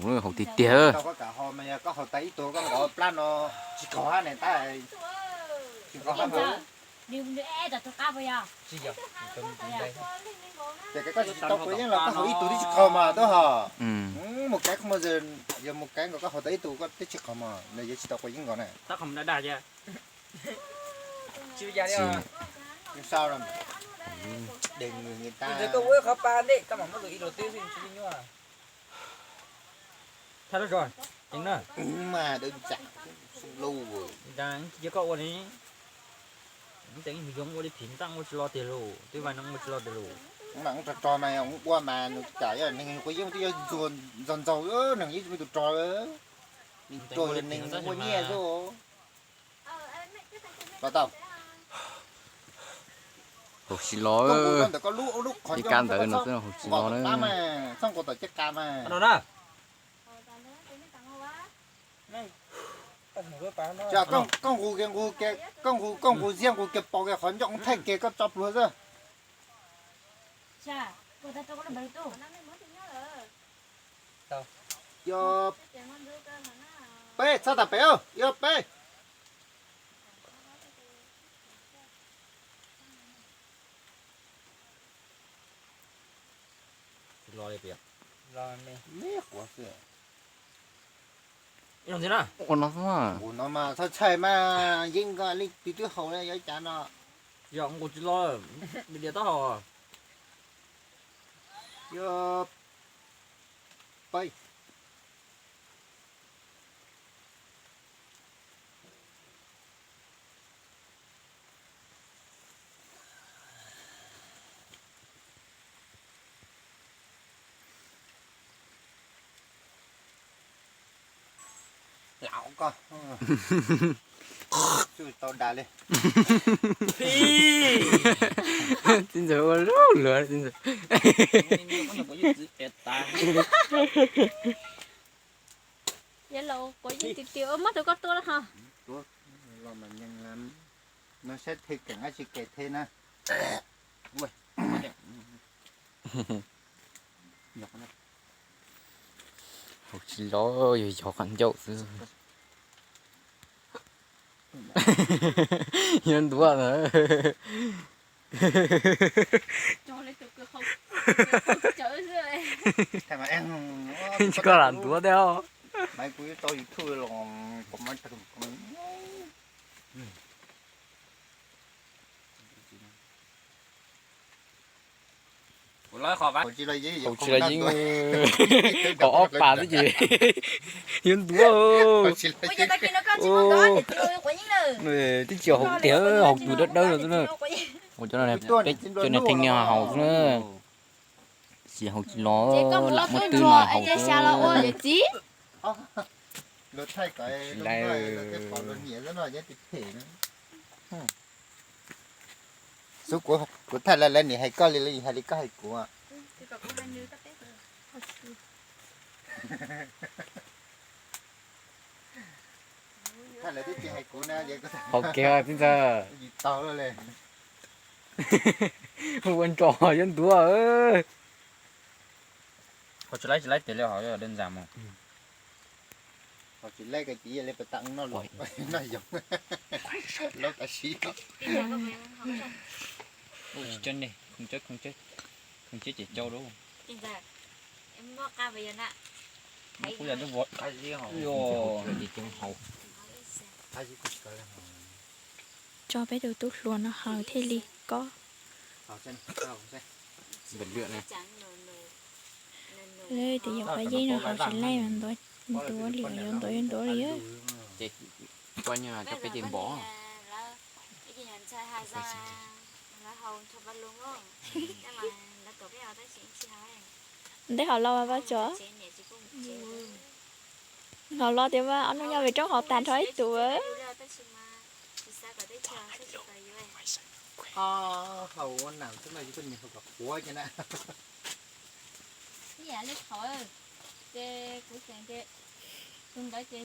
Haus tiag tiag. Koj kam haus mas yog koj haus tas ib tug koj nkaus plab no tsis khaus hab ne tab. Tsis khaus hab. Ces koj tsis tau quav yeeb los koj haus ib tug twb tsis khaus mas tub hos. Mus kev koj mus, yog mus kev nkaus koj haus tas ib tug koj twb tsis khaus mas nws yuav tsis tau quav yeeb nkaus na. Tsis, tsis sau. Đừng người ta. Thab lub zos, ceev na. Mas đơn giản, xung lu. Ces koj ua li, ces yoov ua li phim ntxaj ua tsis lo tiag lauj, twb vais no ua tsis lo tiag lauj. Mas ua rog rog mas ua mas nws cas yog neeg quav yeeb twb yuav ntxaug ntxaug, neeg yeej tsis muaj tus rog, tus rog yog neeg ua nyiaj xwb. Los tau. Haus tsis lo. Ib kab ntawd no xwb haus tsis lo na. Txhob nqus tom caj qab mas. Koj nqus kiag nqus kiag, koj nqus koj nqus ziab nqus kiag pom kiag qhov ncauj thaij kiag koj tso pluag xwb. Yog peb, txhob tas pem, yog peb. Ua no xwb. Nqus no mas txhob txhais mas yeej nkaus li tus twb haus na yog cas no. Yog nqus tsis lo, diam taub hau. Yog peb. Laus koj, tsis tau dag li. Txiv ntxawm ua luaj luag txiv ntxawm. Yog laus quav yeeb tiag tiag, muab tus koj tua los ho. Los mas nyees lawm. No saib the keem dab tsi kev the na. Haus tsis lo, yog yog qhov ncauj xwb. Yuav ntuav na. Tsis koj lam ntuav thiab. Haus tsis los yeej, qhov ob pas xwb ces yuav ntuav. Twb tsis haus tiag, haus tus dawb dawb no xwb na. Ua cov no peb cov niag theej niag haus xwb na. Tsis haus tsis los, lam muab twb no haus xwb. Xub kuv, kuv thaij lawv, lawv nim hais koj li, lawv hais li koj hais kuv. Thaij lawv twb tsis hais kuv na. Haus kiag txiv ntxawm. Tau li. Ua ntsos yuav ntuav. Tsis laib, tsis laib tiag li, haus đơn giản mus. Haus tsis laib ko ces li pas tas noj, noj yoov, laub kav sib. Khoom tseb, khoom tseb, khoom tseb ces cau lawm. Tso peb tus tub hluas no haus thiaj li kob. Lawv tias yog quav yeeb no haus tsis laib mas ntuav, ntuav li, yuav ntuav yuav ntuav li. Ces koj nyob rau peb ces npom. Ntev haus los mas Paj Tso. Haus los tias mas ob hnub nyob pem roob haus tag nrho ib tug. Haus ua nam xwb mas yus tuaj nyiag haus kom quav ces na. Ib yam li qhov ces kuv tseem ces tus ntawd ces